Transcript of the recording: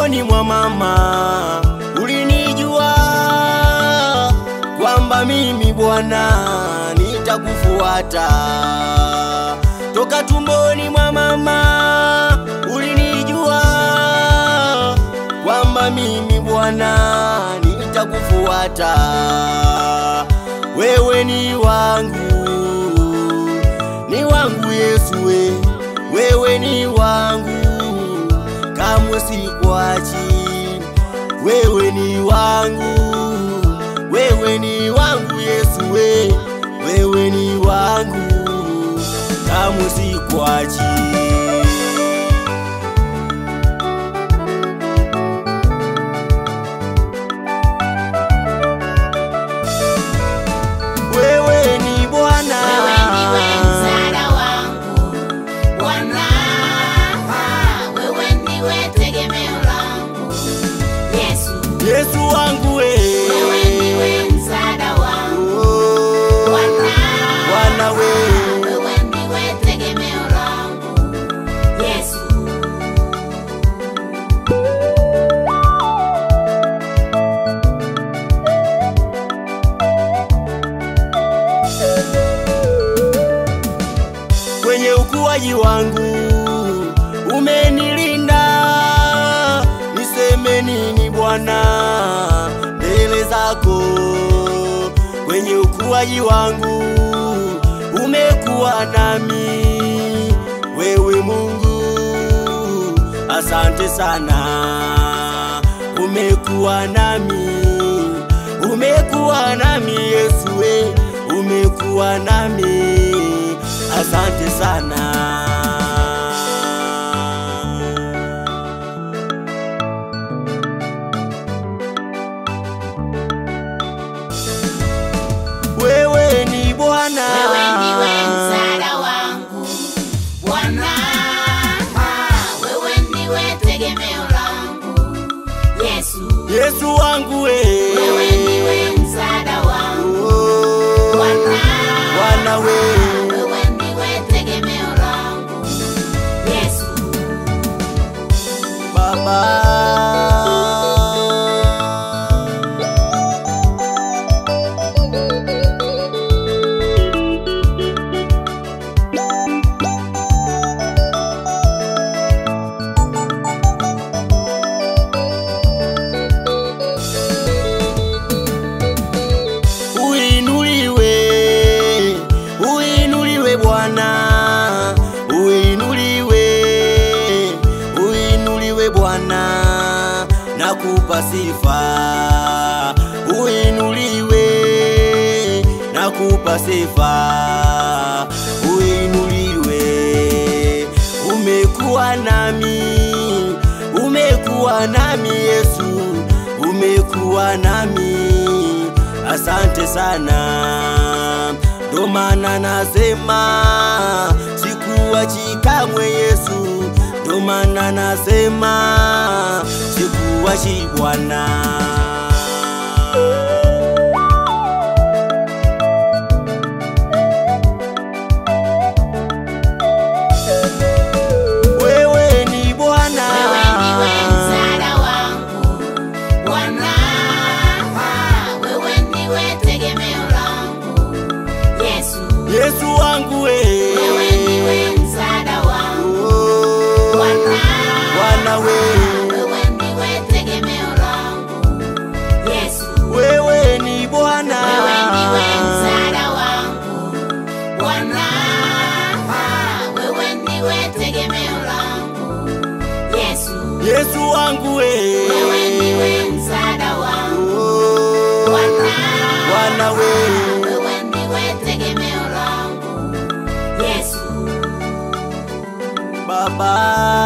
tumboni mwa mama ulinijua kwamba mimi Bwana nitakufuata. Toka tumboni mwa mama ulinijua kwamba mimi Bwana nitakufuata. Wewe ni wangu, ni wangu Yesu we. Wewe ni wangu, kamwe sikuachi. Wewe ni wangu, wewe ni wangu Yesu we. Wewe ni wangu, kamwe sikuachi. Wewe ni Bwana, wewe ndiwe msaada wangu Bwana, wewe ndiwe tegemeo langu Yesu. Yesu wangu we. Wewe ndiwe msaada wangu Bwana, Bwana we. Wewe ndiwe tegemeo langu Yesu. Kwenye ukuaji wangu umenilinda, niseme nini Bwana mbele zako? Kwenye ukuaji wangu umekuwa nami, wewe Mungu asante sana. Umekuwa nami, umekuwa nami Yesu we, umekuwa nami, asante sana. Wewe ni Bwana, wewe ndiwe msaada wangu Bwana, wewe ndiwe tegemeo langu Yesu. Yesu wangu we. Wewe ndiwe msaada wangu Bwana, Bwana we. Wewe ndiwe tegemeo langu Yesu. Baba, uinuliwe, uinuliwe Bwana, uinuliwe, uinuliwe Bwana, nakupa sifa. Uinuliwe, nakupa sifa. Uinuliwe, umekuwa nami, umekuwa nami Yesu, umekuwa nami, asante sana. Ndo maana nasema sikuachi kamwe Yesu, ndo maana nasema sikuachi Bwana. Wewe ni Bwana, wewe ndiwe msaada wangu Bwana, wewe ndiwe tegemeo langu Yesu. Yesu wangu we. Wewe ndiwe msaada wangu Bwana, Bwana we. Wewe ndiwe tegemeo langu Yesu. Wewe ni Bwana, wewe ndiwe msaada wangu Bwana, wewe ndiwe tegemeo langu Yesu. Yesu wangu we. Wewe ndiwe msaada wangu Bwana, Bwana we. Wewe ndiwe tegemeo langu Yesu. Baba.